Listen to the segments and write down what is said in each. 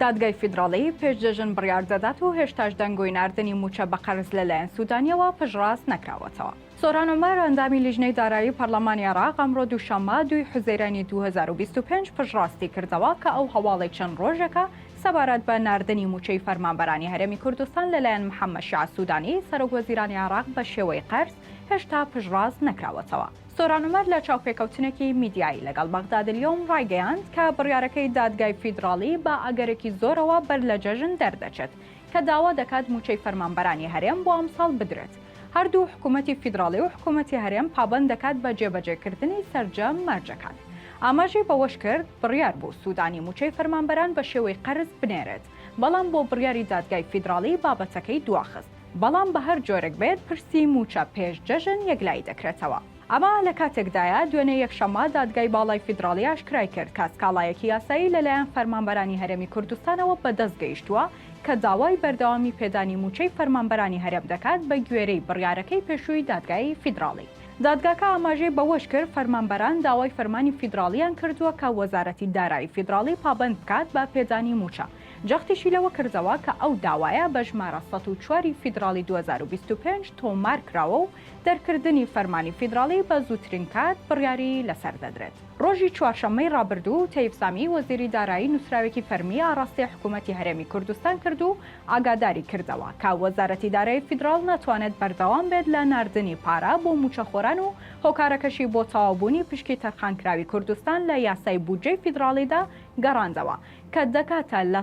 دادگای فیدراڵی پێش جەژن بڕیار دەدات و هێشتاش دەنگۆی ناردنی مووچە بە قەرز لەلایەن سوودانییەوە پشتڕاست نەکراوەتەوە. سۆران عومەر، ئەندامی لیژنەی دارایی پەرلەمانی عێراق ئەمڕۆ دووشەممە دووی حوزەیرانی 2025 پشتڕاستی کردەوە کە ئەو هەواڵەی چەند ڕۆژێکە سەبارەت بە ناردنی مووچەی فەرمانبەرانی هەرێمی کوردستان لەلایەن محەممەد شیعە سوودانی سەرۆکوەزیرانی عێراق بە شێوەی قەرز هێشتا پشتڕاست نەکراوەتەوە. سۆران عومەر لە چاوپێکەوتنێکی میدیایی لەگەڵ بەغداد الیوم ڕایگەیاند کە بڕیارەکەی دادگای فیدراڵی بە ئەگەرێکی زۆرەوە بەر لە جەژن دەردەچێت کە داوا دەکات مووچەی فەرمانبەرانی هەرێم بۆ ئەمساڵ بدرێت هەردوو حکوومەتی فیدراڵی و حکوومەتی هەرێم پابەند دەکات بە جێبەجێکردنی سەرجەم مەرجەکان. ئاماژەی بەوەشکرد، بڕیار بوو سوودانی مووچەی فەرمانبەران بە شێوەی قەرز بنێرێت، بەڵام بۆ بڕیاری دادگای فیدراڵی بابەتەکەی دواخست. بەڵام بە هەر جۆرێک بێت پرسی مووچە پێش جەژن یەکلایی دەکرێتەوە. ئەمە لە کاتێکدایە، دوێنێ یەکشەممە دادگای باڵای فیدراڵی ئاشکرای کرد کە سکاڵایەکی یاسایی لەلایەن فەرمانبەرانی هەرێمی کوردستانەوە بەدەست گەیشتووە کە داوای بەردەوامی پێدانی مووچەی فەرمانبەرانی هەرێم دەکات بە گوێرەی بڕیارەکەی پێشووی دادگای فیدراڵی. دادگاکە ئاماژەی بەوەش کرد، فەرمانبەران داوای فەرمانی فیدراڵییان کردووە کە وەزارەتی دارایی فیدراڵی پابەند بکات بە پێدانی مووچە، جەختیشی لەوە کردەوە کە ئەو داوایە بە ژمارە 104 ی فیدراڵی 2025 تۆمار کراوە و دەرکردنی فەرمانی فیدراڵی بە زووترین کات بڕیاری لەسەر دەدرێت. ڕۆژی چوارشەممەی ڕابردوو، تەیف سامی وەزیری دارایی نووسراوێکی فەرمی ئاڕاستەی حکوومەتی هەرێمی کوردستان کرد و ئاگاداری کردەوە کە وەزارەتی دارایی فیدراڵ ناتوانێت بەردەوام بێت لە ناردنی پارە بۆ مووچەخۆران و هۆکارەکەشی بۆ تەواوبوونی پشکی تەرخانکراوی کوردستان لە یاسای بودجەی فیدراڵیدا گەڕاندەوە کە دەکاتە لە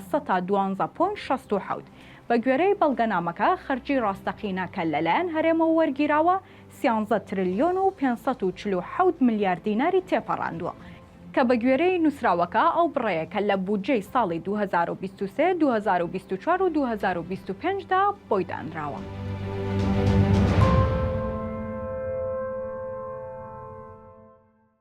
دوانزە point 67. بەگوێرەی بەڵگەنامەکە، خەرجی ڕاستەقینە کە لەلایەن هەرێمەوە وەرگیراوە، سیانزە ترلیۆن و 547 ملیار دیناری تێپەڕاندووە، کە بەگوێرەی نووسراوەکە ئەو بڕەیە کە لە بودجەی ساڵی 2023، 2024 و 2025 دا بۆی دانراوە.